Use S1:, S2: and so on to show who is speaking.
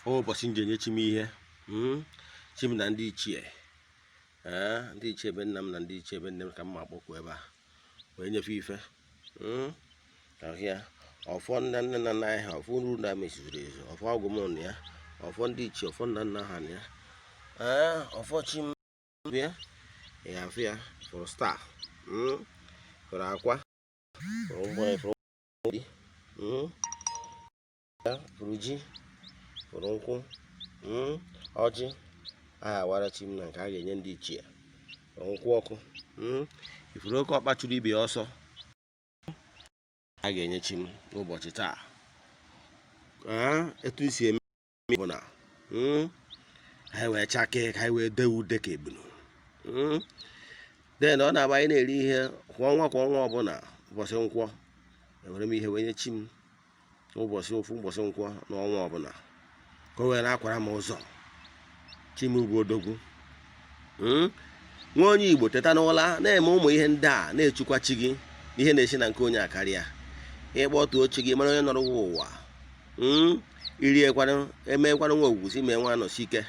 S1: Ụbọchị m ji enye chi m ihe, chi m na ndị ichie, ee, ndị ichie be nna m na ndị ichie be nne m ka m ma akpọkwu ebe a wee nyefe ife. Ahụ ya, ọfọ nna nna nna nna anyị ha, ọfọ uru na mezuru ezu, ọfọ ọgwụ m na ya, ọfọ ndị ichie, ọfọ nna nna ha na ya, ee, ọfọ chi m bịa ya, afụ ya fụrụ star, fụrụ akwa, fụrụ mgbọrọ, fụrụ di, ya fụrụ ji, fụrụ nkwụ, ọjị a awara chi m na nke a ga-enye ndị ichie, fụrụ nkwụ ọkụ, ifuru oke ọkpa chụrụ ibe ya ọsọ a ga-enye chi m n'ụbọchị taa. Etu m si eme bụ na anyị wee chakee, ka anyị wee dee ude ka ebunu. Then ọ na-agba anyị na-eri ihe kwa ọnwa, kwa ọnwa ọbụla, ụbọchị nkwọ, ewere m ihe wee nye chi m ụbọchị ofu ụbọchị nkwọ n'ọnwa ọbụla, ka o wee na-akwara m ụzọ. Chi m bụ odogwu. Nwa onye Igbo, teta n'ụla, na-eme ụmụ ihe ndị a, na-echukwa chi gị. Ihe na-esi na nke onye akarịa ịkpọtuo chi gị, mara onye nọrọ ụwa, iriekwanụ, emekwanụ nwa ogwusi mee nwa anọsi ike.